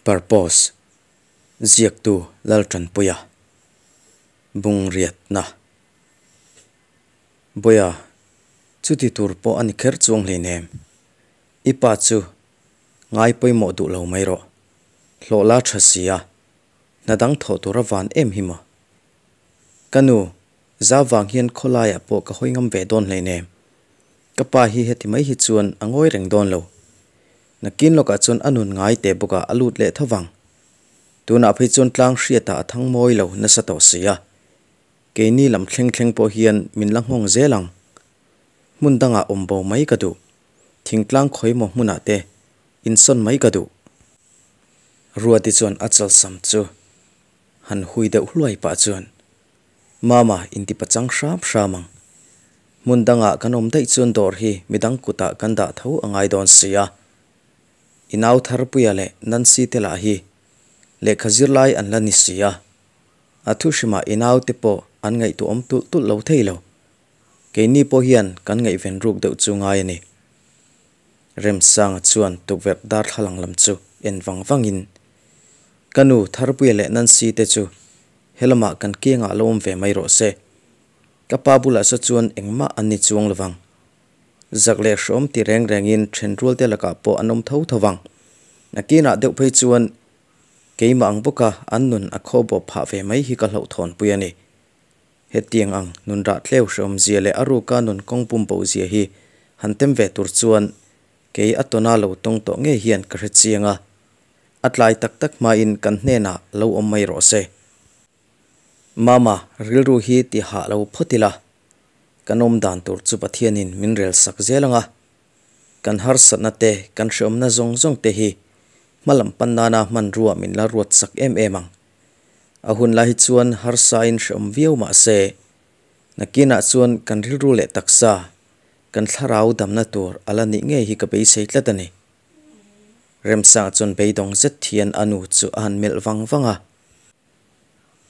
Purpose, Ziaktu Laltanpuia Bungriatna Bawiha, chuti tur pawh a ni kher chuang hleinem. I pa chu ngai pawimawh duh lo mai rawh. Hlawh la tha si a, hna dang thawh tur a van em hi maw? Ka nu, za vang hian khawlaiah pawh ka hawi ngam ve dawn hleinem. Ka pa hi heti mai hi chuan a ngawi reng dawn lo. Nakin lawkah chuan a nun ngai teh bawkah a lut leh tho vang. Tunah phei chuan tlang hriatah a thang mawi lo nasa tawh si a. Keini lam thleng thleng pawh hian min la nghawng zel ang. Hmun dangah awm bo mai ka duh. Thingtlang khawimaw hmunah te insawn mai ka duh. Ruati chuan a chalsam chu han hui deuh hluai pah chuan, Mama, inti pachang hram hram ang. Hmun dangah kan awm daih chuan dawr hi midang kutah kan dah tho a ngai dawn si a. I nau Tharpuia leh Nancy te lah hi lehkha zirlai an la ni si a. A thu hrimah i nau te pawh an ngaihtuahawm tulh tulh lo thei lo. Keini pawh hian kan ngaihven ruk deuh chu ngai a ni. Remsanga chuan tukverh darthlalang lam chu en vang vangin, Ka nu, Tharpuia leh Nancy te chu helamah kan kiangah lo awm ve mai rawh se. Ka pa bulah saw chuan engmah an ni chuang lovang. Zak leh hrawm ti reng rengin thenrual te lakah pawh an awm tho tho vang. Nakinah deuh phei chuan keimah ang bawka an nun a khawbawp phah ve mai hi ka hlauhthawnpui a ni. Hetiang ang nun rah tleu hrehawmzia leh a ruka nun kawng pum bo zia hi han tem ve tur chuan kei a tawna lo tawng tawh ngei hian ka hre chiang a, a tlai tak tak hmain kan hnenah lo awm mai rawh se. Mama, rilru hi ti hah lo phawt ila, kan awm dan tur chu Pathianin min rel sak zel ang a, kan harsatna te, kan hrehawmna zawng zawng te hi hmalam pan nana hmanrua min la ruat sak em em ang. A hun lai hi chuan harsain hrehawm viau mah se, nakinah chuan kan rilru leh taksa, kan thlarau damna tur a la nih ngei hi ka beisei tlat a ni. Remsanga chuan beidawng zet hian a nu chu a han melh vang vang a.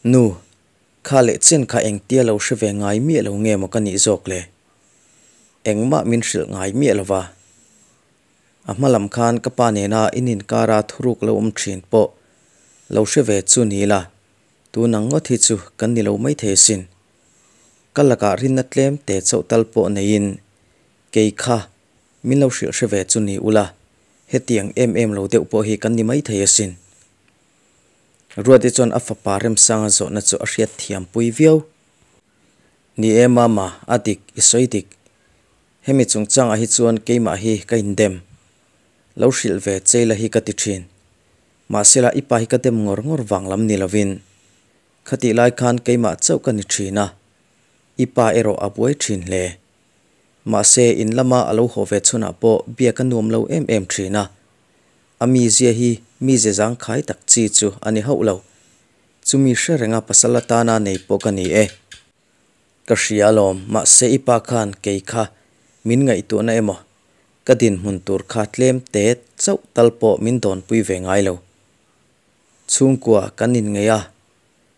Nu, kha leh chen kha engtia lo hre ve ngai miah lo nge maw ka nih zawk le? Engmah min hrilh ngai miah lo va. A hma lam khan ka pa nena in inkara thuruk lo awm thin pawh lo hre ve chu ni ila, tun ang ngawt hi chu kan ni lo maithei asin. Ka lakah rinna tlem te chauh tal pawh neiin kei kha min lo hrilh hre ve chu ni ula, hetiang em em lo deuh pawh hi kan ni maithei asin. Ruati chuan a fapa Remsanga zawhna chu a hriat thiam pui viau. Ni e mama, a dik, i sawi dik. Hemi chungchangah hi chuan keimah hi ka indem. Lo hrilh ve Cheila hi ka ti thin. Mahsela i pa hi ka dem ngawr ngawr vang lam ni lovin. Khatih lai khan keimah chauh ka ni thin a, i pa erawh a buai thin hle. Mahse in lama a lo haw ve chhunah pawh biak a nuam lo em em thin a. A mizia hi mize zangkhai tak chi chu a ni hauh lo. Chumi hre renga pasal atana nei pawh ka ni e. Ka hria alawm, mahse i pa khan kei kha min ngaihtuahna emaw ka dinhmun tur kha tlem te chauh tal pawh min dawnpui ve ngai lo. Chhungkua kan inngeih a,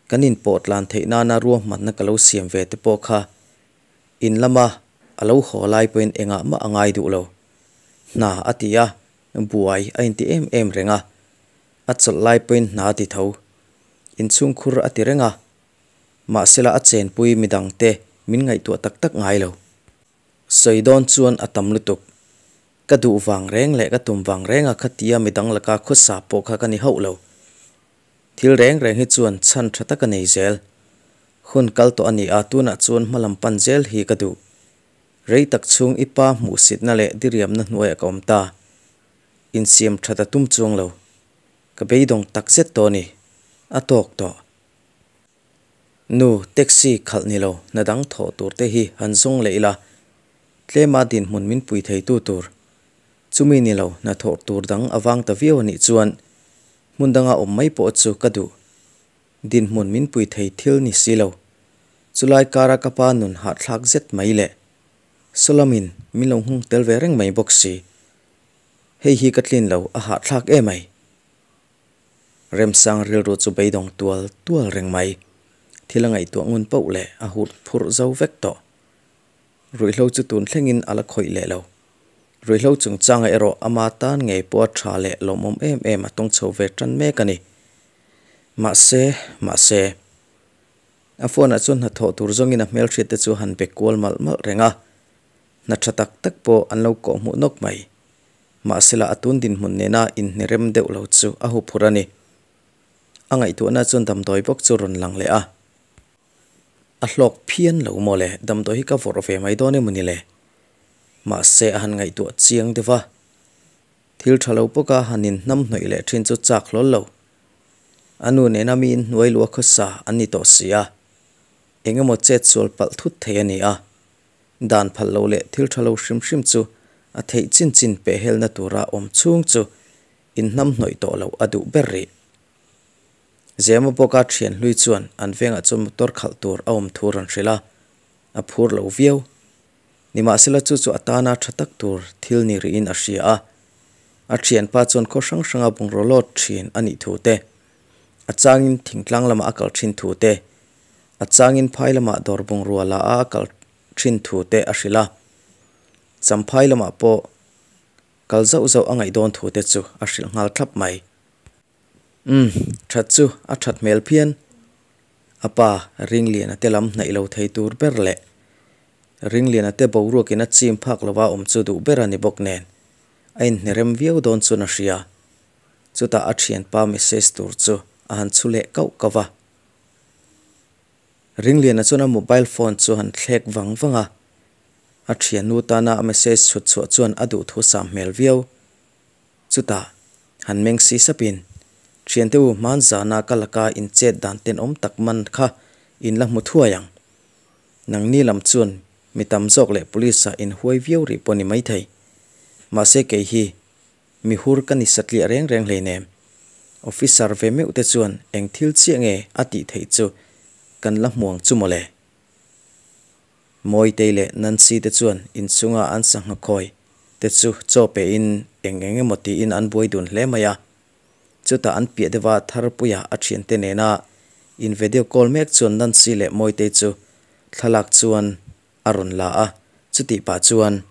kan inpawh tlan theih nana ruahmanna ka lo siam ve te pawh kha in lama a lo haw lai pawhin engah mah a ngai duh lo. Hna a ti a, buai a inti em em reng a, a chawlh lai pawhin hna a ti tho. Inchhungkhur a ti reng a, Mahsela a chenpui midangte min ngaihtuah tak tak ngai lo. Sawi dawn chuan a tam lutuk. Ka duh vang reng leh ka tum vang renga khatia midang laka khawsa pawh kha ka ni hauh lo. Thil reng reng hi chuan chhan tha tak a nei zel. Hun kal tawh a ni a, tunah chuan hmalam pan zel hi ka duh. Rei tak chhung i pa hmuhsitna leh diriamna hnuaiah ka awm ta. Insiam that a tum chuang lo. Ka beidawng takzet tawh a ni. A tawk tawh. Nu, taxi khalh ni lo, hna dang thawh tur te hi han zawng leh ila, tlema dinhmun min pui theitu tur. Chumi ni lo, hna thawh tur dang a vang ta viau a nih chuan hmun danga awm mai pawh chu ka duh. Dinhmun min pui thei thil ni si lo. Chulai kara ka pa nun hahthlak zet mai leh Sawlamin min lo nghung tel ve reng mai bawk si. Hei hi ka tlin lo, a hahthlak emai. Remsang rilru chu beidawng tual tual reng mai. Thil a ngaihtuah ngun poh leh a hur phurh zo vek tawh. Ruihhlo chu tun thlengin a la khawih leh lo. Ruihhlo chungchangah erawh ama tan ngei pawha tha leh lawmawm em em a tawng chho ve tan mek a ni. Mahse, mahse. A phone ah chuan hnathawh tur zawngin a hmelhriat te chu a han be kual malh malh reng a, hna tha tak tak pawh an lo kawh hmuh nawk mai. Mahsela a tun dinhmun nena inhnerem deuh lo chu a huphurh a ni. A ngaihtuahna chuan damdawi bawk chu rawn lang leh a. A hlawk phian lo maw le, damdawi hi ka vawrh ve mai dawn emaw ni le? Mahse a han ngaihtuah chiang deuh a. Thil tha lo bawka han inhnamhnawih leh thin chu chak hlawl lo. A nu nena mi inhnuai luah khawsa an ni tawh si a, eng emaw chet sual palh thut thei a ni a. Dan phal lo leh thil tha lo hrim hrim chu a theih chin chin pehhelna tura awm chhung chu inhnamhnawih tawh loh a duh ber rih. Zema bawka thian hlui chuan an vengah chuan motor khalh tur a awm thu rawn hrilh a, a phur lo viau. Nimahsela chu chu a tana tha tak tur thil ni rihin a hria a. A thianpa chuan khaw hrang hranga bungraw lawt thin a nih thu te, a changin thingtlang lamah a kal thin thu te, a changin phai lamah dawr bungrua la a a kal thin thu te a hrilh a. Champhai lamah pawh kal zauh zauh a ngaih dawn thu te chu a hrilh nghal thlap mai. Umm, that chu a that hmel phian. A pa Ringliana te lam hnaih lo thei tur ber leh Ringliana te boruakin a chim phak lova awm chu duh ber a ni bawk nen a inhnerem viau dawn chuan a hria. Chutah a thianpa message tur chu a han chhu leh kauh kauh va. Ringliana chuan a mobile phone chu han thlek vang vang a, a thiannu tana a message chhut chhuah chuan a duhthu sam hmel viau. Chutah, han meng si sapin, Thiante u, hman zana ka laka in chet dan tenawm tak man kha in la hmu thuai ang. Nangni lam chuan mi tam zawk leh police ah in huai viau rih pawh ni maithei. Mahse kei hi mi hur ka ni satliah reng reng hleinem. Officer ve meuh te chuan eng thil chiah nge a tih theih chu kan la hmu ang chu mawle. Mawitei leh Nancy te chuan inchunga an sangha khawi te chu chaw pein eng eng emaw tiin an buai dun hle mai a. Chutah an piah deuha Tharpuia a thiante nena in video call mek chuan Nancy leh Mawitei chu thlalak chuan a rawn la a, chutih pah chuan,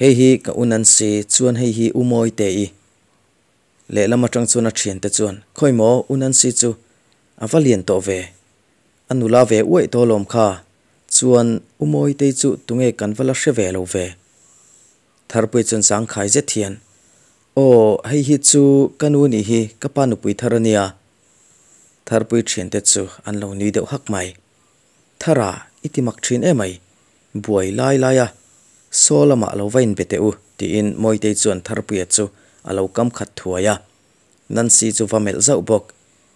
Hei hi ka u Nancy, chuan hei hi u Mawitei. Lehlam atang chuan a thiante chuan, Khawi maw u Nancy chu a va lian tawh ve, A nula ve uaih tawh alawm kha, chuan U Mawitei chu tunge kan va la hre ve lo ve. Tharpui chuan zangkhai zet hian, Aw, hei hi chu ka nu nih hi, ka pa nupui thar a nia. Tharpui thiante chu an lo nui deuh hak mai. Thara, i ti mak thin emai, buai lai lai a, saw lamah lo va inbe teh u, tiin Mawitei chuan Tharpuia chu a lo kam khat thuai a. Nancy chu va melh zauh bawk.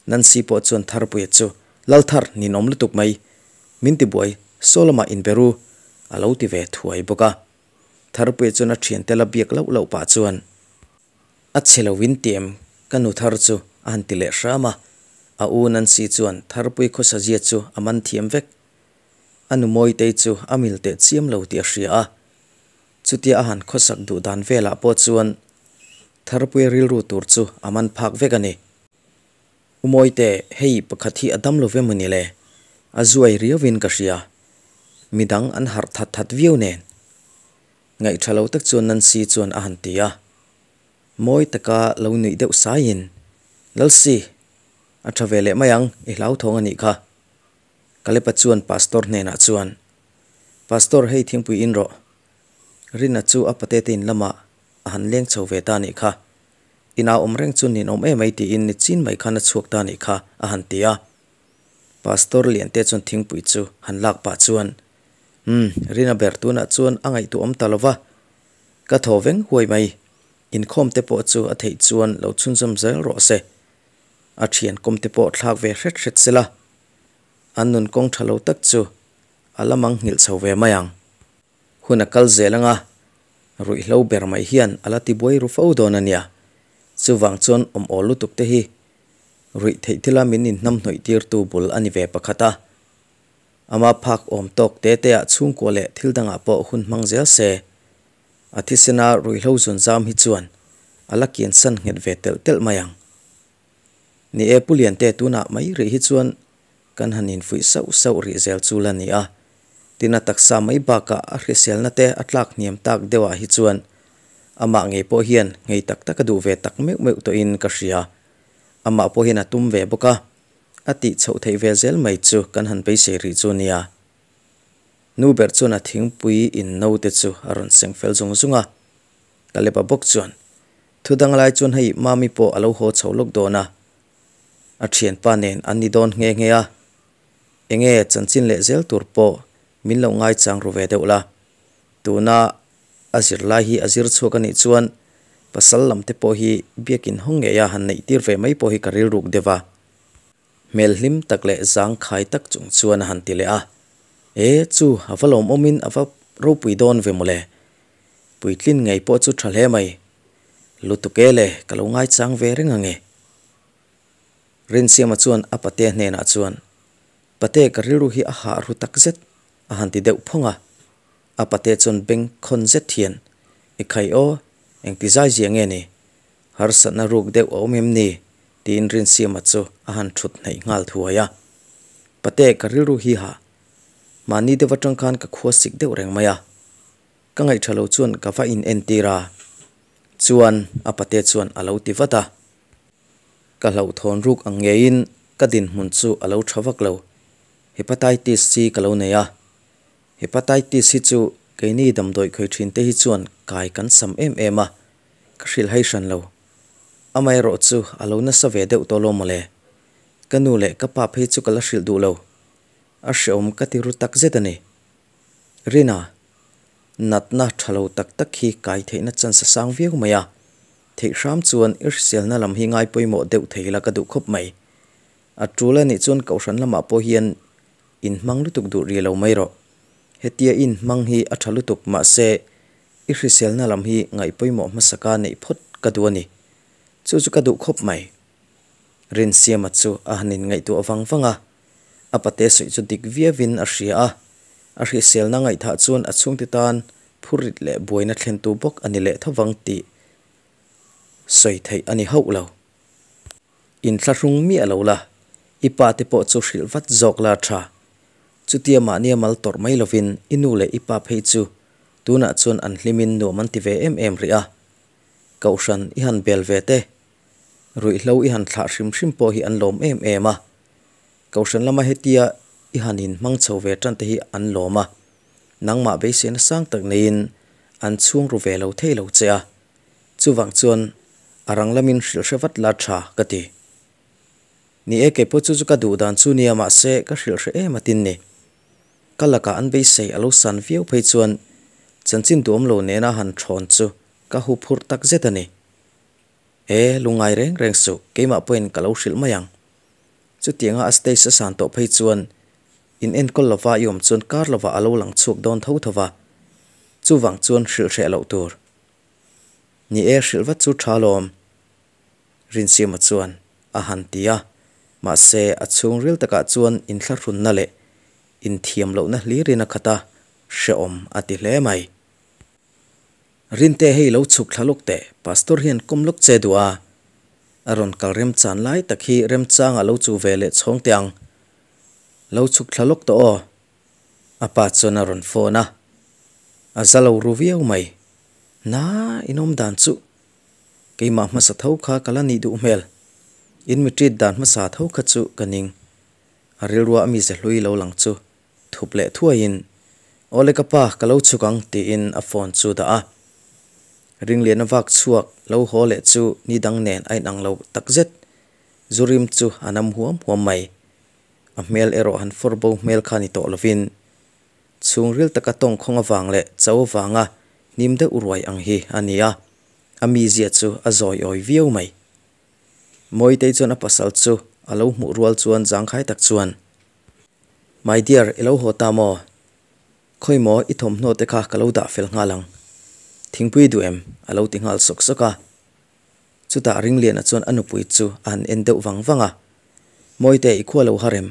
Nancy pawh chuan Tharpuia chu, Lalthar, ninawm lutuk mai. Min tibuai, saw lamah inbe ru, a lo ti ve thuai bawk a. Tharpuia chuan a thiante la biak lauh lauh pah chuan, A chhe lo in ti em? Ka nu thar chu a han ti leh hram a. A u Nancy chuan Tharpui khawsazia chu a man thiam vek. A nu Mawitei chu a mil teh chiam lo tih a hria a. Chutia a han khawsak duh dan velah pawh chuan Tharpuia rilru tur chu a man phak vek a ni. U Mawite, hei pakhat hi a dam lo ve maw ni le? A zuai riauin ka hria. Midang an harh that that viau nen. Ngaihṭha lo tak chuan Nancy chuan a han ti a. Mawi taka lo nuih deuh saiin, Lalsi, a ṭha ve leh mai ang, i hlauthawng a nih kha. Kalepa chuan Pastor hnenah chuan, Pastor, hei thingpui in rawh. Rina chu a patete in lamah a han leng chho ve ta nih kha. Inah awm reng chu ninawm emai tiin nichin mai khan a chhuak ta nih kha a han ti a. Pastor Liante chuan thingpui chu han lak pah chuan, Umm, Rina ber tunah chuan a ngaihtuahawm ta lo va, ka thaw veng huai mai. Inkhawm te pawh chu a theih chuan lo chhunzawm zel rawh se. A thian kawm te pawh thlak ve hret hret sela. An nun kawng tha lo tak chu a la mang nghilh chho ve mai ang. Hun a kal zel anga, ruihhlo ber mai hian a la tibuai ru fo dawn a nia. Chuvang chuan awm awl lutuk te hi ruih theih thila min inhnamhnawih tirtu bul a ni ve pakhat a. Ama phak awm tawk te te ah chhungkua leh thil dangah pawh hun hmang zel se, a thisena ruihhlo zun zam hi chuan a la kiansan nghet ve telh telh mai ang. Ni e, Pu Liante tunah mai rih hi chuan kan han infuih sauh sauh rih zel chu la ni a. Tin a taksa mai bakah a hriselna te a tlak hniam tak deuhah hi chuan Amah ngei pawh hian nghei tak tak a duh ve tak meuh meuh tawhin ka hria. Amah pawh hian a tum ve bawk a, a tih chhoh theih ve zel mai chu kan han beisei rih chu nia. Nu ber chuan a thingpui in no te chu a rawn seng fel zung zung a. Kaleba bawk chuan, Thu dang lai chuan hei Mami pawh a lo haw chho lawk dawn a, a thianpa nen an ni dawn nghe nghe a, enge chanchin leh zel tur pawh min lo ngaichang ru ve deuh la. Tuna a zirlai hi a zir chhuak a nih chuan pasal lam te pawh hi biakin hawng ngeia han neih tir ve mai pawh hi ka rilruk deuh a. Hmel hlim tak leh zangkhai tak chung chuan a han ti leh a, E, chu a va lawmawmin a va ropui dawn ve mawle. Puitlin ngei pawh chu tha hle mai. Lutuk e le, ka lo ngaichang ve reng ange. Rinsiama chuan a patea hnenah chuan, Pate ka rilru hi a hah ru tak zet, a han ti deuh phawng a. A patea chuan beng khawn zet hian, I khai aw, engti zai zia nge ni? Harsatna ruk deuh a awm em ni? tiin Rinsiama chu a han thut hnaih nghal thuai a. Pate ka rilru hi ha. Mahni deuh atang khan ka khua sik deuh reng mai a. Ka ngaihṭha lo chuan ka va in entir a. Chuan a pate chuan a lo ti vat a. Ka hlauhthawn ruk ang ngeiin ka dinhmun chu a lo ṭha vak lo. Hepatitis C ka lo nei a. Hepatitis hi chu keini damdawi khawi ṭhin te hi chuan kai kan sam em em a, ka hrilh hai hran lo. Amaherawh chu a lo nasa ve deuh tawh lo mawle. Ka nu leh ka pa phei chu ka la hrilh duh lo. A hreawm ka ti ru tak zet a ni. Rina, natna tha lo tak tak hi kai theihna chance a sang viau mai a. Theih hram chuan i hriselna lam hi ngai pawimawh deuh thei la ka duh khawp mai. A tul a nih chuan kohhran lamah pawh hian inhmang lutuk duh rih lo mai rawh. Hetia i inhmang hi a tha lutuk mahse i hriselna lam hi ngaih pawimawh hmasaka neih phawt ka duh a ni. Chu chu ka duh khawp mai. Rinsiama chu a han inngaihtuah vang vang a, a pate sawi chu dik viauin a hria a, a hriselna ngaihthah chuan a chhungte tan phurrit leh buaina thlentu bawk a ni leh tho vang tih sawi theih a ni hauh lo. Inthlahrung miah lo la, i pa te pawh chu hrilh vat zawk la tha. Chutia mahnia mal tawrh mai lovin i nu leh i pa phei chu tunah chuan an hlimin nuam an ti ve em em rih a. Kohhran i han bel ve te, ruihhlo i han thlah hrim hrim pawh hi an lawm em em a. Kohhran lama hetia i han inhmang chho ve tan te hi an lawm a, nangmah beiseina sang tak neiin an chhung ru ve lo thei lo che a. Chuvang chuan a rang lamin hrilh hre vat la tha ka ti. Ni e, keipawh chu chu ka duh dan chu nia mahse ka hrilh hre em atin ni. Ka lakah an beisei a lo san viau phei chuan chanchin duhawm lo nena han thawn chu ka hu phurh tak zet a ni. E, lungngai reng reng suh, keimah pawhin ka lo hrilh mai ang. Chutianga a stage a san tawh phei chuan in enkawl lova i awm chuan kar lovah a lo lang chhuak dawn tho tho va, chuvang chuan hrilh hreh loh tur. Ni e, hrilh vat chu tha lawm, Rinsiama chuan a han ti a, mahse a chhungril takah chuan inthlahrunna leh inthiam lohna hlirin a khat a, hrehawm a ti hle mai. Rinte hei lo chhuk thla lawk teh, Pastor hian kawm lawk che duh a, a rawn kal remchan lai tak hi remchangah lo chu ve leh chhawng teh ang. Lo chhuk thla lawk tawh aw. A pa chuan a rawn phone a, a za lo ru viau mai. Na, in awm dan chu keimah hmasa tho kha ka la nih duh hmel. In mi treat dan hmasa tho kha chu ka ning. A rilrua a mize hlui lo lang chu thup leh thuaiin, Awle ka pa, ka lo chhuk ang tiin a phone chu dah a. Ringliana vak chhuak lo haw leh chu ni dang nen a inang lo takzet. Zu rim chu a nam huam huam mai. A hmel erawh han fawr bo hmel kha ni tawh lovin chhungril taka tawngkhawng avang leh cho avanga hnim deuh ruai ang hi a ni a, a mizia chu a zawiawi viau mai. Mawitei chuan a pasal chu a lo hmuh rual chuan zangkhai tak chuan, My dear, i lo haw ta maw? Khawi maw i thawmhnaw te kha ka lo dah fel nghal ang. Thingpui duh em? a lo ti nghal sawk sawk a. Chutah Ringliana chuan a nupui chu a han en deuh vang vang a, Mawite, i khua lo har em?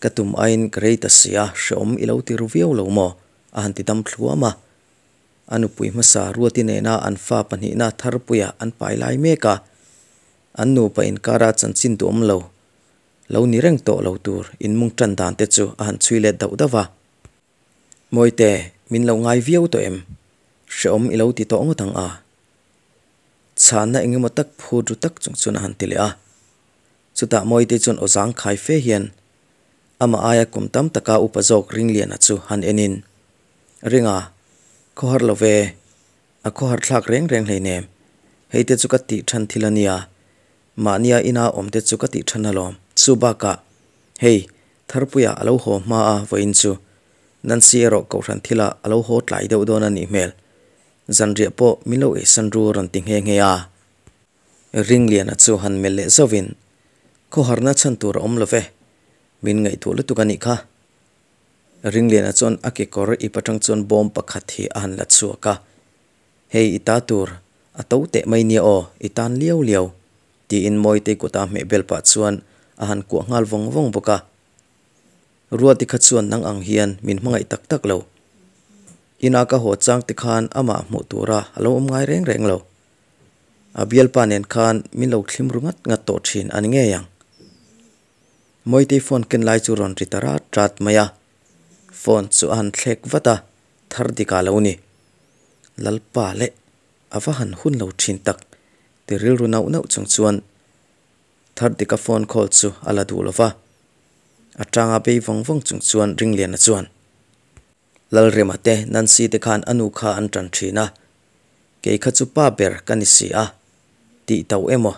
Ka tum aiin ka rei ta si a, hreawm i lo ti ru viau lo maw? a han ti dam thluam a. A nupui hmasa Ruati nena an fa pahnihna Tharpuia an pai lai mek a, an nupa inkara chanchin duhawm lo, lo ni reng tawh lo tur inmung tan dan te chu a han chhui let dauh dauh va. Mawite, min lo ngai viau tawh em? Hreawm i lo ti tawh ngawt ang a? Chhanna eng emaw tak phut ru tak chung chuan a han ti leh a. Chutah Mawitei chuan aw zangkhai fe hian amah aia kum tam taka upa zawk Ringliana chu han enin, Ringa, khawhar lo ve, a khawhar thlak reng reng hleinem, hei te chu ka tih than thil a nia, mahnia ina awm te chu ka tih than alawm, chu bakah hei Tharpuia a lo haw hma a vawiin chu Nancy erawh kohhran thilah a lo haw tlai deuh dawn a nih hmel. Zanriah pawh min lo eisan ru a rawn ti nghe nghe a. Ringliana chu han melh leh zauhin, Khawharna chhan tur a awm lo ve, min ngaihtuah lutuk a nih kha. Ringliana chuan a kekawr ip atang chuan bawm pakhat hi a han la chhuak a, Hei i ta tur, a to teh mai nia aw, i tan liau liau, tiin Mawitei kuta hmeh bel pah chuan a han kuah nghal vawng vawng bawk a. Ruati kha chuan nang ang hian min hmangaih tak tak lo. Ina ka haw chang te khan amah hmuh tura a lo awm ngai reng reng lo. A bialpa nen khan min lo thlim ru ngat ngat tawh thin a ni ngei ang. Mawitei phone ken lai chu rawn ri ta rat rat mai a. Phone chu a han thlek vat a, thar dik ah lo ni. Lalpa leh a va han hun lo thin tak ti rilru nauh nauh chung chuan Thar dika phone call chu a la duh lo va, a tanga bei vawng vawng chung chuan Ringliana chuan, Lalrema te Nancy te khan a nu kha an tan thin a, kei kha chu pa ber ka ni si a, tih tauh emaw,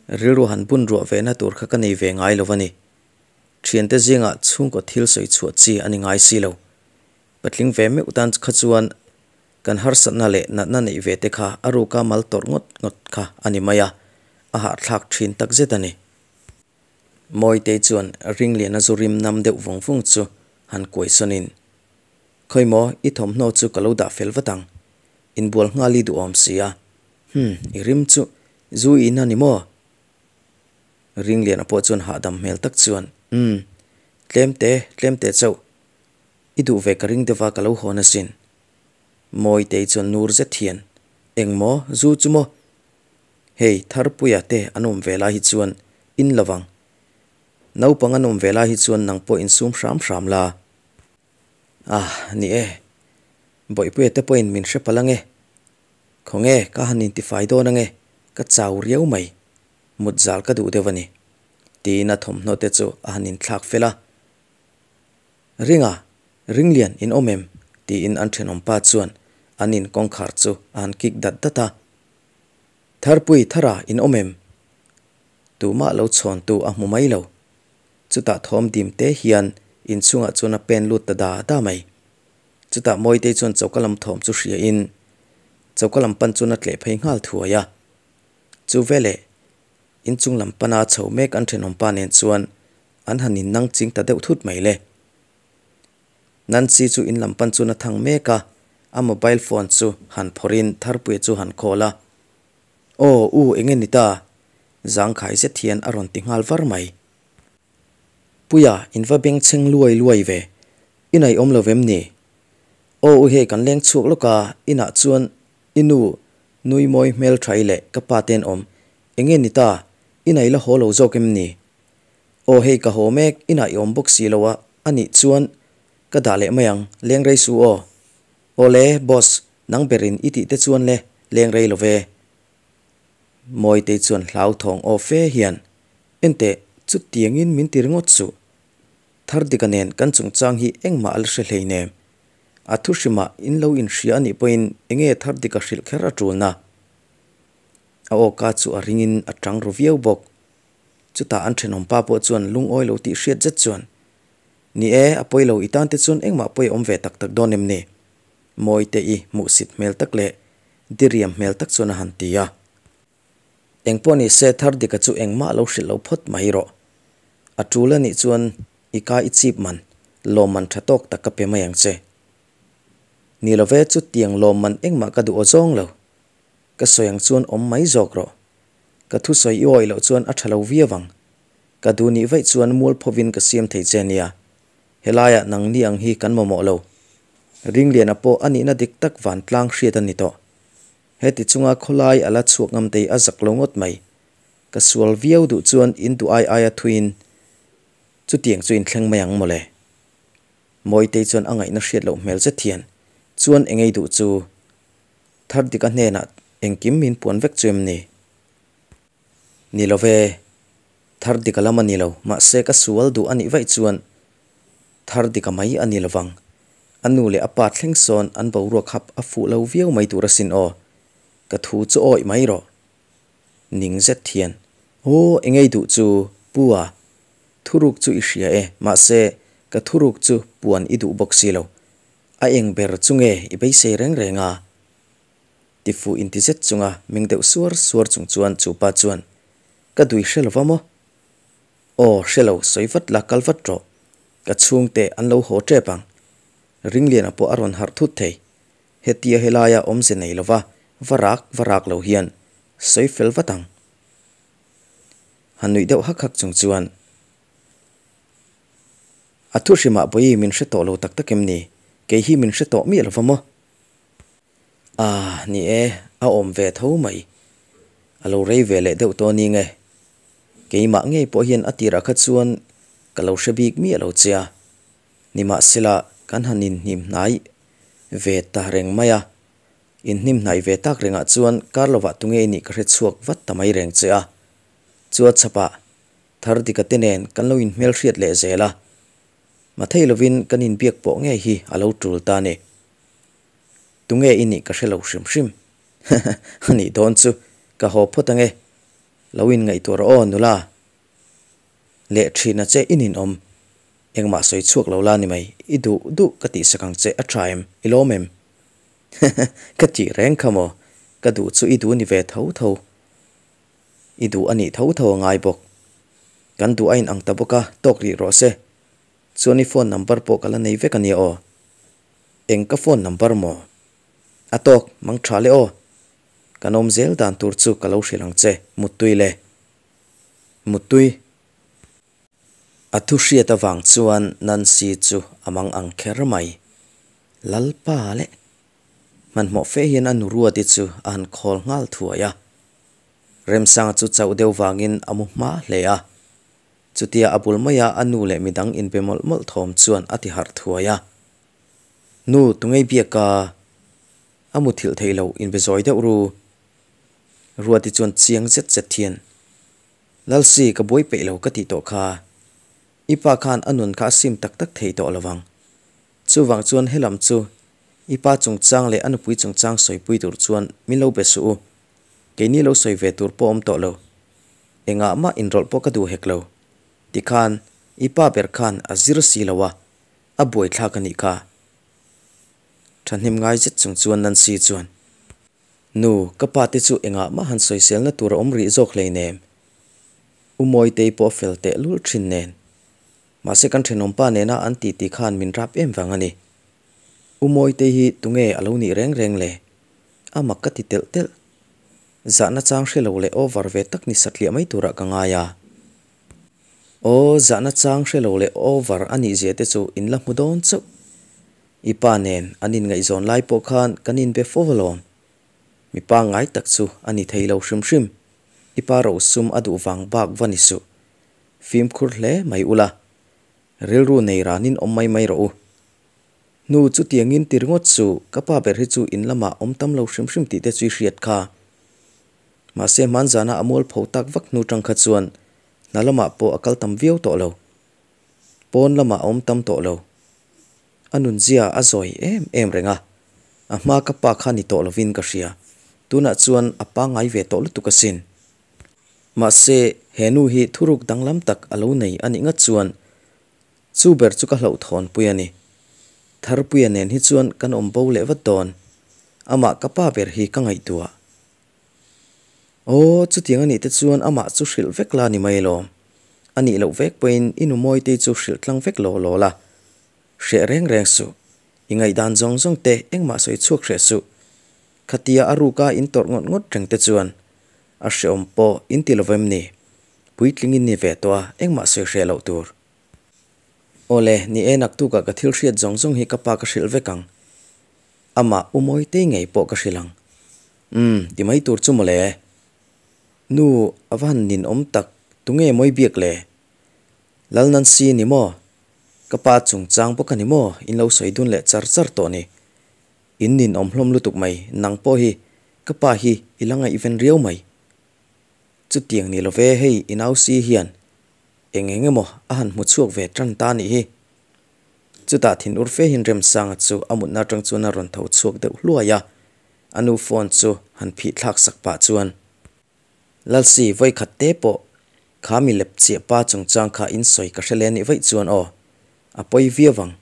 rilru han bun ruah ve na tur kha ka nei ve ngai lo a ni. Thiante zingah chhungkaw thil sawi chhuah chi a ni ngai si lo. Patling ve meuh tan kha chuan Kan harsatna leh natna neih ve te kha a ruka mal tawrh ngawt ngawt kha a ni mai a, a hahthlak thin tak zet a ni. Mawitei chuan Ringliana zu rim nam deuh vung vung chu han kuai sawnin, Khawi maw, i thawmhnaw chu ka lo dah fel vat ang. Inbual nghal i duhawm si a. Hum, i rim chu zu i in a ni maw? Ringliana pawh chuan hahdam hmel tak chuan, Umm, tlem te, tlem te chauh. I duh ve ka ring deuh a ka lo hawn asin. Mawitei chuan nur zet hian, Eng maw, zu chu maw? Hei, Tharpuia te an awm ve lai hi chuan in lo vang. Naupang an awm ve lai hi chuan nang pawh insum hram hram la. Ah, ni e. Bawihpuia te pawhin min hre palh ange. Khawnge, ka han intifai dawn ange, ka chau riau mai. Mut zal ka duh deuh a ni. Tiin a thawmhnaw te chu a han inthlak fel a. Ringa, Ringlian in awm em? tiin an thenawm pa chuan an in kawngkhar chu a han kik dat dat a. Tharpui, Thara in awm em? Tumah lo chhawntu a hmu mai lo. Chutah thawm dim te hian inchhungah chuan a pen lut ta da da mai. Chutah Mawitei chuan choka lam thawm chu hria in choka lam pan chuan a tleh phei nghal thuai a. Chu veleh inchung lam pana chho mek an thenawm pa nen chuan An han in nang ching ta deuh thut mai le. Nancy chu in lam pan chuan a thang mek a, a mobile phone chu han phawrhin Tharpuia chu han call a. Aw, u enge ni ta? Zangkhai zet hian a rawn ti nghal var mai. Puia, in va beng chheng luai luai ve. I naih awm lo vem ni? Aw u hei kan leng chhuak lawk a, inah chuan i nu nui mawi hmel tha i leh ka pa te an awm. Enge ni ta? I naih la haw lo zawk em ni? Aw hei ka haw mek, inah i awm bawk si lo a, a nih chuan ka dah leh mai ang, leng rei su aw. Aw le, boss, nang berin i tih te chuan le, leng rei lo ve. Mawitei chuan hlauthawng aw fe hian, Enteh, chutiangin min ti ringawt suh. Thardika nen kan chungchang hi engmah a la hre hleinem. A thu hrimah in lo inhria a nih pawhin enge Thardika hrilh kher a tulna? A awka chu a ringin a tang ru viau bawk. Chutah an thenawm pa pawh chuan lungawi lo tih hriat zet chuan, Ni e, a pawi lo, i tan te chuan engmah pawi a awm ve tak tak dawn em ni? Mawite i hmuhsit hmel tak leh diriam hmel tak chuan a han ti a. Engpawh ni se Thardika chu engmah lo hrilh lo phawt mai rawh. A tul a nih chuan i ka i chip man, lawmman tha tawk tak ka pe mai ang che. Ni lo ve, chutiang lawmman engmah ka duh aw zawng lo. Ka sawi ang chuan awm mai zawk rawh. Ka thusawi i awih loh chuan a tha lo viau ang. Ka duh nih vaih chuan mualphovin ka siam thei che nia. Helaiah nangni ang hi kan mamawh lo. Ringliana pawh a nihna dik tak vantlang hriat a ni tawh. Heti chunga khawlai a la chhuak ngam tei a zak lo ngawt mai. Ka sual viau duh chuan in duh ai aia thuiin chutiang chu in thleng mai ang mawle. Mawitei chuan a ngaihna hriat loh hmel zet hian chuan engei duh chu Thardika hnenah. Engkim min puan vek chu em ni? Ni lo ve, thar dika lam a ni lo, mahse ka sual duh a nih vaih chuan thar dika mai a ni lovang. A nu leh a pa thleng sawn an boruak hap a fuh lo viau mai tur asin aw. Ka thu chu awih mai rawh. Ning zet hian, Aw, engei duh chu, Pu a? Thuruk chu i hria e, mahse ka thuruk chu puan i duh bawk si lo. A eng ber chu nge i beisei reng reng a? Tifuh inti zet chunga meng deuh suar suar chung chuan chu pa chuan, Ka dui hre lova maw? Aw, hre lo, sawi vat la, kal vat rawh. Ka chhungte an lo haw tep ang. Ringliana pawh a rawn harh thut thei. Hetia helaia awmze nei lova va rak va rak lo hian sawi fel vat ang. Han nuih deuh hak hak chung chuan, A thu hrimah Bawi min hre tawh lo tak tak em ni? Kei hi min hre tawh miah lova maw? Ah, ni e, a awm ve tho mai. A lo rei ve leh deuh tawh ni nge? Keimah ngei pawh hian a tirah kha chuan ka lo hre bik miah lo che a. Nimahsela, kan han inhnim hnai ve ta reng mai a. Inhnim hnai ve tak rengah chuan kar lovah tunge i nih ka hre chhuak vat ta mai reng che a. Chua chhapah Thardika te nen kan lo inhmelhriat leh zel a. Mathei lovin kan inbiak pawh ngei hi a lo tul ta a ni. Tunge i nih ka hre lo hrim hrim. A nih dawn chu ka haw phawt ange. Lo inngaihtuah rawh aw nula. Leh thin a che i ninawm. Engmah sawi chhuak lo la ni mai. I duh duh ka tihsak ang che a tha em? I lawm em? Ka tih reng kha maw? Ka duh chu i duh ni ve tho tho. I duh a nih tho tho a ngai bawk. Kan duh a inang ta bawk a, tawk rih rawh se. Chuan i phone number pawh ka la nei vek a nia aw. Eng ka phone number maw? A tawk, mang tha le aw. Kan awm zel dan tur chu ka lo hrilh ang che, Muttui le. Muttui. A thu hriat avang chuan Nancy chu a mang ang kher mai. Lalpa le. Hmanhmawh fe hian a nu Ruati chu a han khawl nghal thuai a. Remsanga chu chauh deuh vangin a mu hma hle a. Chutia a bul maia a nu leh midang inbe mawlh mawlh thawm chuan a ti harh thuai a. Nu, tungei biak a? A muthilh theih loh inbe zawi deuh ru. Ruati chuan chiang zet zet hian, Lalsi, ka buai peih lo ka tih tawh kha. I pa khan a nun kha a sim tak tak thei tawh lovang. Chuvang chuan helam chu i pa chungchang leh a nupui chungchang sawipui tur chuan min lo be suh u. Keini lo sawi ve tur pawh awm tawh lo. Engah mah inrawlh pawh ka duh hek lo. Tikhan i pa ber khan a zir si lo a, a buaithlak a nih kha. Thahnem ngai zet chung chuan Nancy chuan, Nu, ka pa te chu engah mah han sawiselna tur a awm rih zawk hleinem. U Mawitei pawh a fel tehlul thin nen. Mahse kan thenawmpa nena an titi khan min rap em vang a ni. U Mawitei hi tunge a lo nih reng reng le? A mak ka ti telh telh. Zahna chang hre lo leh over ve tak ni satliah mai turah ka ngai a. Aw, zahna chang hre lo leh over a nih zia te chu in la hmu dawn chauh. I pa nen an inngaihzawn lai pawh khan kan inbe fo alawm. Mi pangngai tak chu a ni thei lo hrim hrim. I pa rosum a duh vang bak va ni suh. Fimkhur hle mai ula. Rilru nei ranin awm mai mai rawh u. Nu chutiangin ti ringawt suh, ka pa ber hi chu in lamah awm tam lo hrim hrim tih te chu i hriat kha. Mahse hmanzana a mualpho tak vak hnu tang kha chuan hna lamah pawh a kal tam viau tawh lo. Pawn lamah a awm tam tawh lo. A nunzia a zawi em em reng a, a hma ka pa kha ni tawh lovin ka hria. Tunah chuan a pangngai ve tawh lutuk asin. Mahse he nu hi thuruk danglam tak a lo nei a nih ngat chuan Chu ber chu ka hlauhthawnpui a ni. Tharpuia nen hi chuan kan awm bo leh vat dawn. Amah ka pa ber hi ka ngaihtuah. Aw, chutiang a nih te chuan amah chu hrilh vek la ni mai lawm. A nih loh vek pawhin i nu Mawitei chu hrilh tlang vek law law la. Hreh reng reng suh. I ngaihdan zawng zawng te engmah sawi chhuak hreh suh. Khatia a ruka in tawrh ngawt ngawt reng te chuan a hreawm pawh in ti lo vem ni. Puitling in ni ve tawh a, engmah sawi hreh loh tur. Awle, ni e naktukah ka thil hriat zawng zawng hi ka pa ka hrilh vek ang. Amah U Mawitei ngei pawh ka hrilh ang. Umm, ti mai tur chu mawle. Nu, a va han ninawm tak, tunge mawi biak le? Lal Nancy ni maw? Ka pa chungchang bawk a ni maw? In lo sawi dun leh char char tawh ni. In ninawm hlawm lutuk mai, nang pawh hi. Ka pa hi i la ngaihven riau mai. Chutiang ni lo ve hei i nau si hian eng eng emaw a han hmu chhuak ve tan ta nih hi. Chutah thinur fe hian Remsanga chu a mutna atang chuan a rawn tho chhuak deuh hluai a, a nu phone chu han phih thlak sak pah chuan. Lalsi vawikhat te pawh kha mi lep chiah pa chungchang kha in sawi ka hre leh anih vaih chuan aw, a pawi viau ang.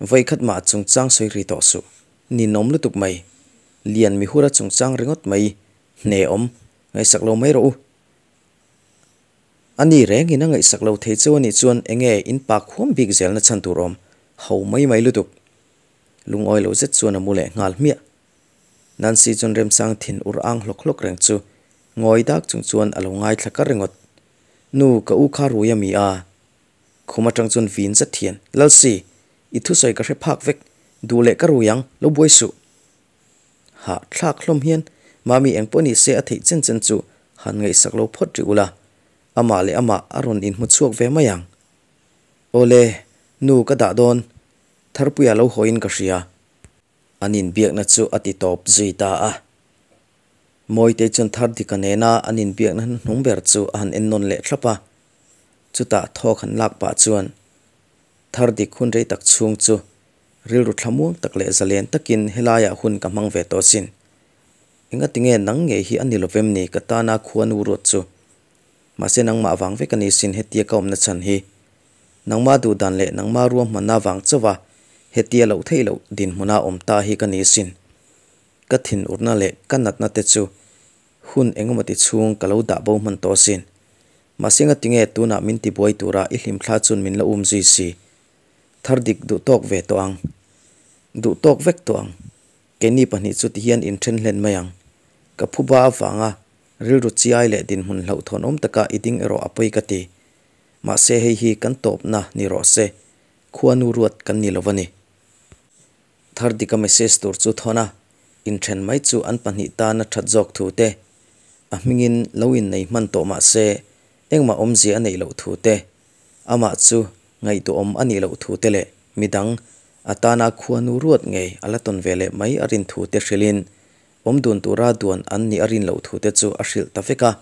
Vawikhat mah chungchang sawi ri tawh suh, ninawm lutuk mai. Lian mihura chungchang ringawt mai hne awm, ngaihsak lo mai rawh u. A ni rengin a ngaihsak lo thei cheu anih chuan enge in pa khuam bik zelna chhan tur awm ho mai mai lutuk. Lungawi lo zet chuan a mu leh nghal hmiah. Nancy chuan Remsang thin ur ang hlawk hlawk reng chu ngawi dak chung chuan a lo ngaithla kar ringawt. Nu, ka u kha rui a mi a? Khum atang chuan vin zet hian, Lalsi, i thusawi ka hre phak vek, duh leh ka rui ang, lo buai suh. Hah thlak hlawm hian Mami engpawh ni se a theih chen chen chu han ngaihsak lo phawt rih ula, amah leh amah a rawn inhmu chhuak ve mai ang. Awle, nu ka dah dawn, Tharpuia lo hawiin ka hria. An inbiakna chu a ti tawp zui ta a. Mawitei chuan Thardika nena an inbiakna hnuhnung ber chu a han ennawn leh thlap a. Chutah thawk han lak pah chuan Thardik hun rei tak chhung chu rilru thlamuang tak leh zalen takin helaiah hun ka hmang ve tawh sin. Engatinge nang ngei hi a ni lovem ni ka tana khuanu ruat chu. Mahse nangmah vang vek a ni sin hetia ka awmna chhan hi. Nangmah duhdan leh nangmah ruahmanna vang chauha hetia loh theih loh dinhmuna awm ta hi ka ni sin. Ka thinurna leh ka natna te chu hun engemawti chhung ka lo dah bo hman tawh sin. Mahse ngatinge tunah min tibuai tura i hlimthla chuan min la um zui si. Thar dik duh tawk ve tawh ang. Duh tawk vek tawh ang. Keini pahnih chu tihian inthen hlen mai ang. Ka phuba avanga rilru chiai leh dinhmun hlauhthawn awm taka i ding erawh a pawi ka ti. Mahse hei hi kan tawpna ni rawh se, khuanu ruat kan ni lo va ni. Thar dika message tur chu thawn a, inthen mai chu an pahnih tana that zawk thu te, a hmingin lo innei hman tawh mah se engmah awmzia a neih loh thu te, amah chu ngaihtuahawm a nih loh thu te leh midang a tana khuanu ruat ngei a la tawn ve leh mai a rin thu te hrilhin awm dun tura duan an nih a rin loh thu te chu a hrilh ta vek a.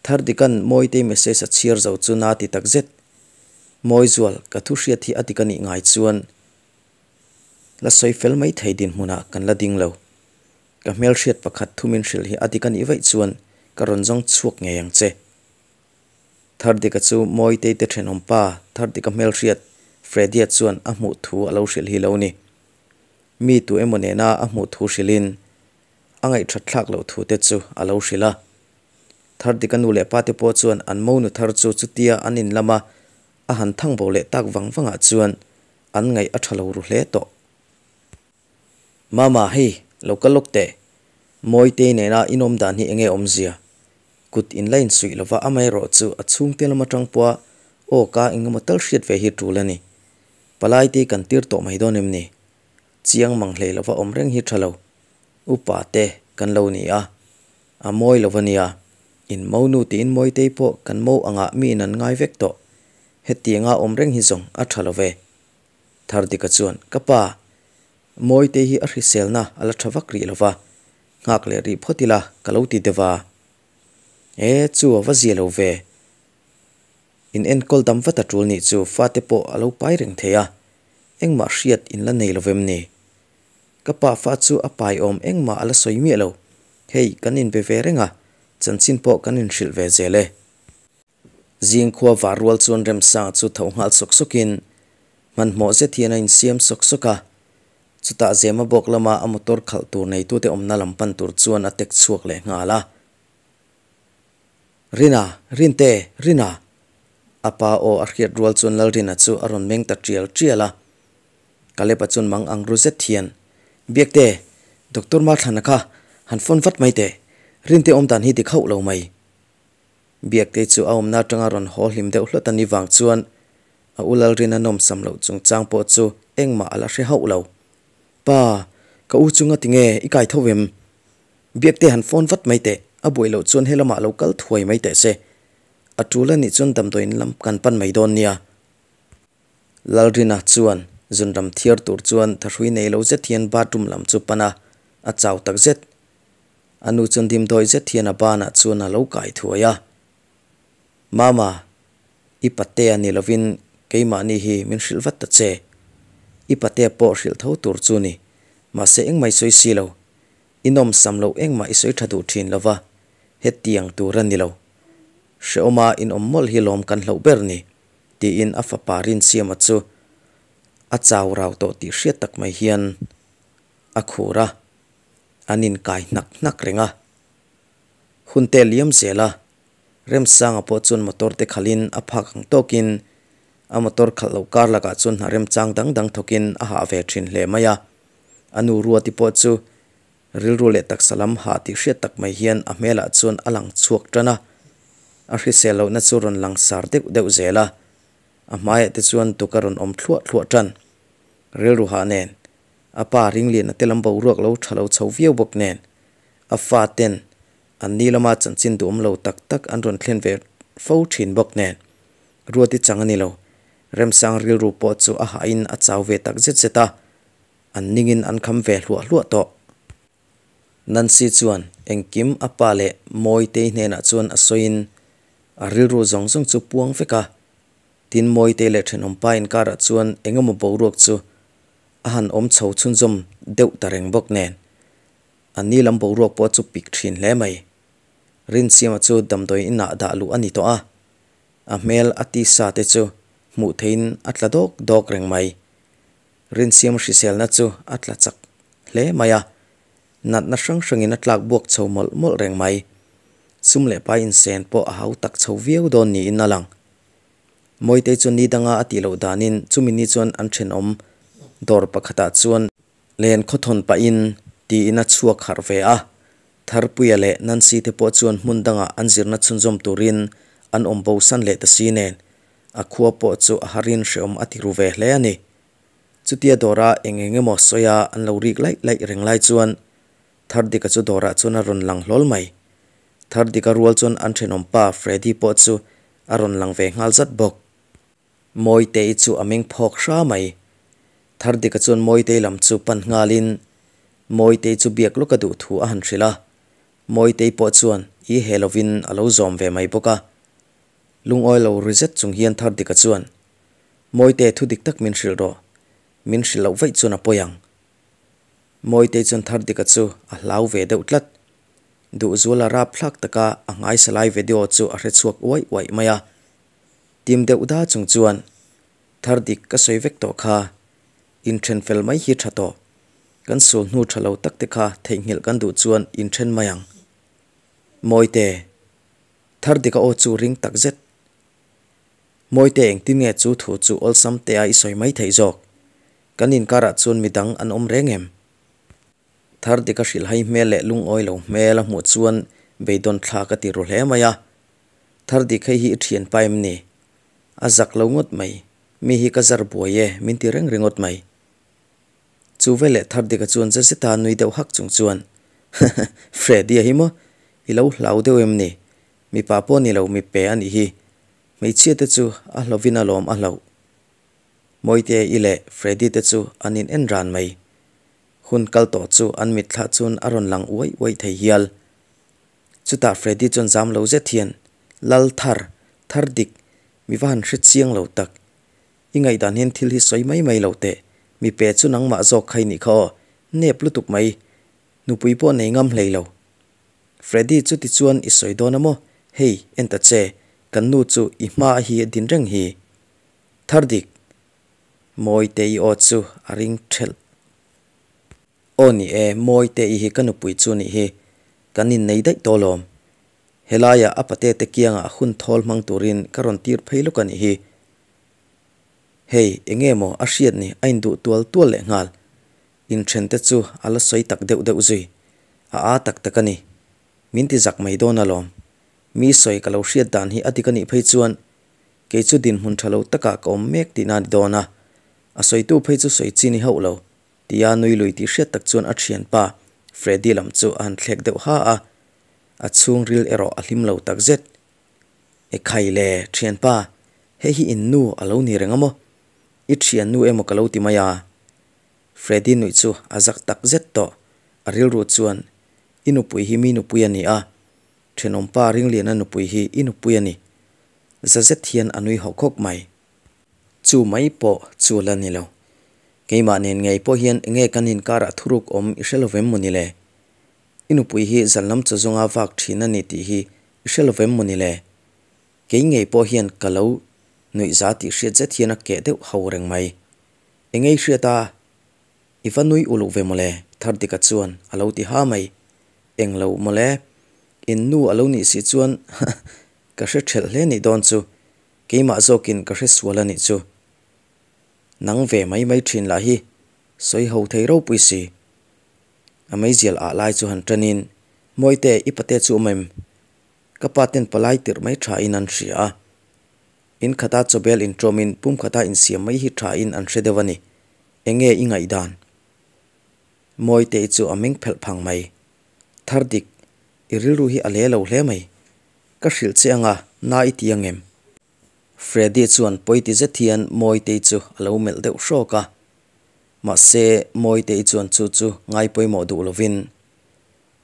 Thardika'n Mawitei message a chhiar zo chu na ti tak zet. Mawizual, ka thu hriat hi a dik a nih ngai chuan la sawi fel mai thei dinhmunah kan la ding lo. Ka hmelhriat pakhat thu min hrilh hi a dik a nih vaih chuan ka rawn zawng chhuak ngei ang che. Thardika chu Mawitei te thenawm pa Thardika hmelhriat Freddy-a chuan a hmuh thu a lo hrilh hi lo ni. Mi tu emaw nena a hmuh thu hrilhin a ngaihthat thlak loh thu te chu a lo hrilh a. Thardika nu leh pa te pawh chuan an monu thar chu chutia an in lama a han thang bo leh tak vang vangah chuan an ngaih a tha lo ru hle tawh. Mama, hei, lo kal lawk teh. Mawitei nena inawm dan hi enge awmzia? Kut in la insuih lova amaherawh chu a chhungte lam atang pawha aw ka engemaw tal hriat ve hi tul a ni. Palai te kan tir tawh mai dawn em ni? Chiang mang hlei lova awm reng hi tha lo. Upa te kan lo ni a, a mawi lo a nia. In mo nu tiin Mawitei pawh kan mo angah mi in an ngai vek tawh. Hetianga awm reng hi zawng a tha lo ve. Thardika chuan, Ka pa, Mawite hi a hriselna a la tha vak rih lo va, nghak leh rih phawt ila ka lo ti deuh a. E, chu a va zia lo ve. In enkawl dam vat a tul nih chu fate pawh a lo pai reng thei a, engmah hriat in la nei lo vem ni? Ka pa fa chu a pai awm engmah a la sawi miah lo, hei kan inbe ve reng a, chanchin pawh kan inhrilh ve zel e. Zing khua var rual chuan Remsanga chu tho nghal sawk sawkin hmanhmawh zet hian a insiam sawk sawk a. Chutah Zema bawk lama a motor khalh tur neitute awmna lam pan tur chuan a tek chhuak leh nghal a. Rina, Rinte, Rina! A pa aw a hriat rual chuan Lalrina chu a rawn meng ta tial tial a. Kalep-a chuan mang ang ru zet hian, Biakte, Doctor Mathlana kha han phone vat mai teh, Rinte awmdan hi dik hauh lo mai. Biaktei chu a awmna atanga rawn haw hlim deuh hlawt a ni vang chuan a u Lalrina nawmsam loh chungchang pawh chu engmah a la hre hauh lo. Pa, ka u chu ngati nge i kai tho em? Biaktei han phone vat mai teh, a buai loh chuan helamah lo kal thuai mai teh se. A tul a nih chuan damdawiin lam kan pan mai dawn nia. Lalrina chuan zunram thiar tur chuan thahrui nei lo zet hian bathroom lam chu pan a. A chau takzet. A nu chuan dimdawi zet hian a banah chuan a lo kai thuai a. Mama, i patea ni lovin keimahni hi min hrilh vat ta che. I patea pawh hrilh tho tur chu ni, mahse engmah i sawi si lo. I nawmsam loh engmah i sawi tha duh thin lo va, hetiang tur a ni lo. Hrehawma inawm mawlh hi lawm kan hlauh ber ni, tiin a fapa Rinsiama chu a chau rau tawh tih hriat tak mai hian a khur a, an inkai hnak hnak reng a. Hun te liam zel a, Remsanga pawh chuan motor te khalhin a phak ang tawkin a motor khalh loh kar lakah chuan hna remchang dang dang thawkin a hah ve thin hle mai a. A nu Ruati pawh chu rilru leh taksa lam hah tih hriat tak mai hian a hmelah chuan a lang chhuak tan a, a hrisel lohna chu rawn lang sar deuh deuh zel a, a hmaiah te chuan tuk a rawn awm thluah thluah tan. Rilru hah nen, a pa ringliana te lam boruak lo tha lo chho viau bawk nen, a fa ten an ni lama chanchin duhawm lo tak tak an rawn thlen ve fo thin bawk nen, Ruati chang a ni lo. Remsang rilru pawh chu a hahin a chau ve tak zet zet a, an ningin an kham ve hluah hluah tawh. Nancy chuan engkim a pa leh Mawitei hnenah chuan a sawiin a rilru zawng zawng chu puang vek a. Tin Mawitei leh thenawmpa inkarah chuan engemaw boruak chu a han awm chho chhunzawm deuh ta reng bawk nen a ni lam boruak pawh chu pik thin hle mai. Rinsiama chu damdawi inah dah luh a ni tawh a, a hmel a tisa te chu hmuh theihin a tla dawk dawk reng mai. Rinsiam hriselna chu a tla chak hle mai a, natna hrang hrangin a tlak buak chho mawlh mawlh reng mai. Sum leh pai insen pawh a hau tak chho viau dawn niin a lang. Mawitei chu ni danga a tih loh danin chumi ni chuan an thenawm dawr pakhatah chuan len khawthawn pahin tiin a chhuak harh ve a, Tharpuia leh Nancy te pawh chuan hmun dangah an zirna chhunzawm turin an awm bosan leh ta si nen a khua pawh chu a harin hreawm a ti ru ve hle a ni. Chutia dawra eng eng emaw sawia an lo rik laih laih reng lai chuan Thardika chu dawrah chuan a rawn lang hlawl mai. Thardika rual chuan an thenawmpa Freddy pawh chu a rawn lang ve nghal zat bawk. Mawitei chu a meng phawk hra mai. Thardika chuan Mawitei lam chu pan nghalin Mawitei chu biak lawk a duh thu a han hrilh a. Mawitei pawh chuan i he lovin a lo zawm ve mai bawk a. Lungawi lo ri zet chung hian Thardika chuan Mawite thu dik tak min hrilh rawh, min hrilh loh vaih chuan a pawi ang. Mawitei chuan Thardika chu a hlau ve deuh tlat. Duhzuala rapthlak taka a nghaisa lai video chu a hre chhuak uaih uaih mai a. Tim deuh da chung chuan, Thardik ka sawi vek tawh kha, inthen fel mai hi tha tawh. Kan sul hnu tha lo tak te kha theihnghilh kan duh chuan inthen mai ang. Mawite, Thardika aw chu ring tak zet. Mawite engtin nge chu thu chu awlsam te a i sawi mai theih zawk? Kan inkarah chuan midang an awm reng em? Thar dik a hrilhhai hmel leh lungawi lo hmel a hmuh chuan beidawn thlak a ti ru hle mai a. Thar dik hei hi i thianpa em ni? A zak lo ngawt mai. Mi hi ka zar buai e min ti reng ringawt mai. Chu veleh thar dika chuan za zeta nui deuh hak chung chuan Freddy-a hi maw? I lo hlau deuh em ni? Mipa pawh ni lo mipe a nih hi. Hmeichhia te chu a hlawhin a lawm a hlauh. Mawite i leh Freddy te chu an in en ran mai. Hun kal tawh chu an mitthla chuan a rawn lang uaih uaih thei hial. Chutah Freddy chuan zam lo zet hian, Lal thar, thar dik, mi va han hre chiang lo tak. I ngaihdan hian thil hi sawi mai mai lo teh. Mipe chu nangmah zawk kha i nih kha aw, nep lutuk mai. Nupui pawh nei ngam hlei lo. Freddy chu tichuan i sawi dawn a maw? Hei, en ta che, kan nu chu i hma a hi a din reng hi. Thar dik. Mawite i aw chu a ring thelh. Aw ni e, Mawite i hi ka nupui chu nih hi, kan innei daih tawh lawm. Helaiah a pate te kiangah hun thawl hmang turin ka rawn tir phei lawk a nih hi. Hei, enge maw a hriat ni a induh tual tual lehnghal. Inthen te chu a la sawi tak deuh deuh zui. A aa tak tak a ni. Min ti zak mai dawn alawm. Mi sawi ka lo hriat dan hi a dik a nih phei chuan kei chu dinhmun tha lo takah ka awm mek tihna a ni dawn a. A sawitu phei chu sawi chi ni hauh lo, tia nui lui tih hriat tak chuan a thianpa Freddy lam chu a han thlek deuh ha a. A chhungril erawh a hlim lo tak zet. Ekhai le, thianpa, hei hi in nu a lo ni reng a maw? I thiannu emaw ka lo ti mai a. Freddy nuih chu a zak tak zet tawh. A rilru chuan, I nupui hi mi nupui a ni a, thenawmpa Ringliana nupui hi i nupui a ni. Za zet hian a nui hawk hawk mai. Chu mai pawh chu la ni lo. Keimah nen ngei pawh hian enge kan inkarah thuruk awm i hre lovem mawni le? I nupui hi zan lam chaw zawnga vak thin a ni tih hi i hre lovem mawni le? Kei ngei pawh hian ka lo nuihza tih hriat zet hian a keh deuh ho reng mai. Enge i hriat a? I va nui uluk ve mawle, Thardika chuan a lo ti ha mai. Englo mawle, in nu a lo nih si chuan ka hre thelh hle nih dawn chu. Keimah zawkin ka hre sual a nih chu. Nang ve mai mai thin lah hi sawi ho thei ropui si. A meizial ah lai chu han tanin, Mawite, i pate chu awm em? Ka pa ten palai tirh mai tha in an hria a. In khata chawbel intawmin pum khata insiam mai hi tha in an hre deuh a ni. Enge i ngaihdan? Mawite chu a meng phelh phang mai. Thardik, i rilru hi a le lo hle mai. Ka hrilh che anga na i ti ang em? Freddy chuan pawi ti zet hian Mawitei chu a lo melh deuh hrawk a. Mahse, Mawitei chuan chu chu ngai pawimawh duh lovin,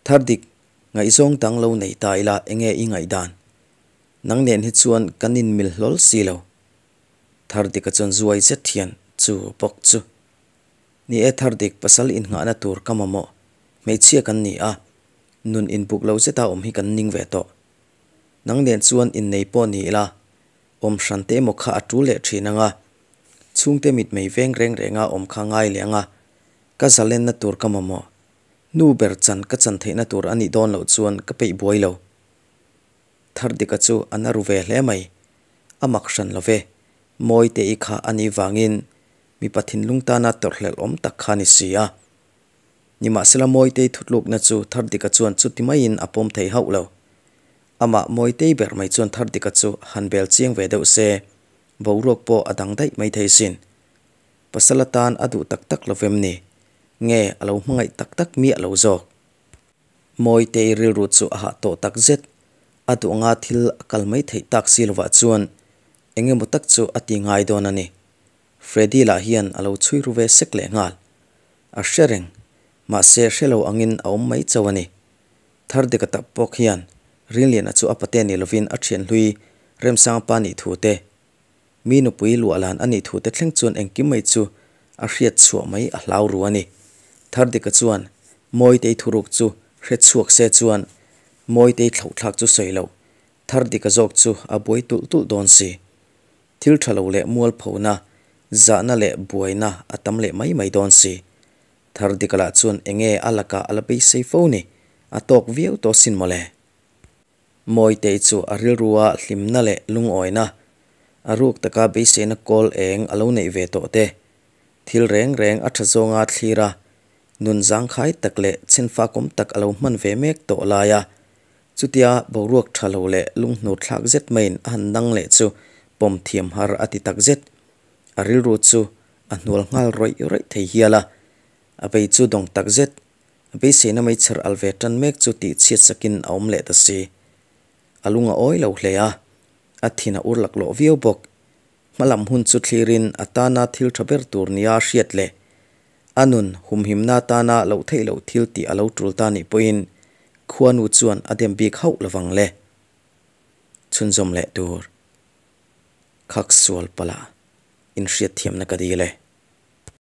Thardik, ngaihzawng dang lo nei ta ila enge i ngaihdan? Nang nen hi chuan kan inmil hlawl si lo. Thardika chuan zuai zet hian chu bawk chu. Ni e Thardik, pasal innghahna tur ka mamawh. Hmeichhia kan ni a, nun inbuk lo zeta awm hi kan ning ve tawh. Nang nen chuan innei pawh ni ila, awm hran te emaw kha a tul leh thin ang a, chhungte mitmei veng reng renga awm kha ngai leh ang a, ka zalenna tur ka mamawh. Nu ber chan ka chan theihna tur a nih dawn loh chuan ka peih buai lo. Thardika chu a na ru ve hle mai. A mak hran lo ve. Mawite-i kha a nih vangin mipa thinlung tana tawrhhlelh awm tak kha a ni si a. Nimahsela Mawitei thutlukna chu Thardika chuan chuti maiin a pawm thei hauh lo. Amah Mawitei ber mai chuan Thardika chu han bel chiang ve deuh se, boruak pawh a dang daih mai thei sin. Pasal atan a duh tak tak lo vem ni? Nge a lo hmangaih tak tak miah lo zawk? Mawitei rilru chu a hah tawh tak zet. A duh anga thil a kal mai theih tak si lovah chuan eng emaw tak chu a ti ngai dawn a ni. Freddy lah hian a lo chhui ru ve sek leh nghal. A hre reng, mahse hre lo angin a awm mai chauh a ni. Thardika tak pawk hian Rinliana chu a pate ni lovin a thian hlui Remsanga pa nih thu te, Mi nupui luahlan a nih thute thleng chuan engkim mai chu a hriat chhuah mai a hlau ru a ni. Thardika chuan Mawitei thuruk chu hre chhuak se chuan Mawitei thlauhthlak chu sawi loh, Thardika zawk chu a buai tulh tulh dawn si. Thil tha lo leh mualphona, zahna leh buaina a tam leh mai mai dawn si. Thardika lah chuan enge a lakah a la beisei fo ni, a tawk viau tawh sin mawle. Mawitei chu a rilrua hlimna leh lungawina, a ruk taka beiseina kawl eng a lo neih ve tawh te, thil reng reng a tha zawnga thlir a, nun zangkhai tak leh chhenfakawm tak a lo hman ve mek tawh laia chutia boruak tha lo leh lunghnur thlak zet maiin a han dang leh chu pawm thiam har a ti tak zet. A rilru chu a hnual nghal rawih rawih thei hial a, a bei chu dawng tak zet. A beiseina mai chher al ve tan mek chu tih chhiat sakin a awm leh ta si. A lung a awi lo hle a, a thin a ur laklawh viau bawk. Hmalam hun chu thlirin a tana thil tha ber tur nia a hriat leh a nun humhimna tana loh theih loh thil tih a lo tul ta nih pawhin khuanu chuan a dem bik hauh lovang le. Chhunzawm leh tur khak sual palh ah inhriatthiamna ka dil e.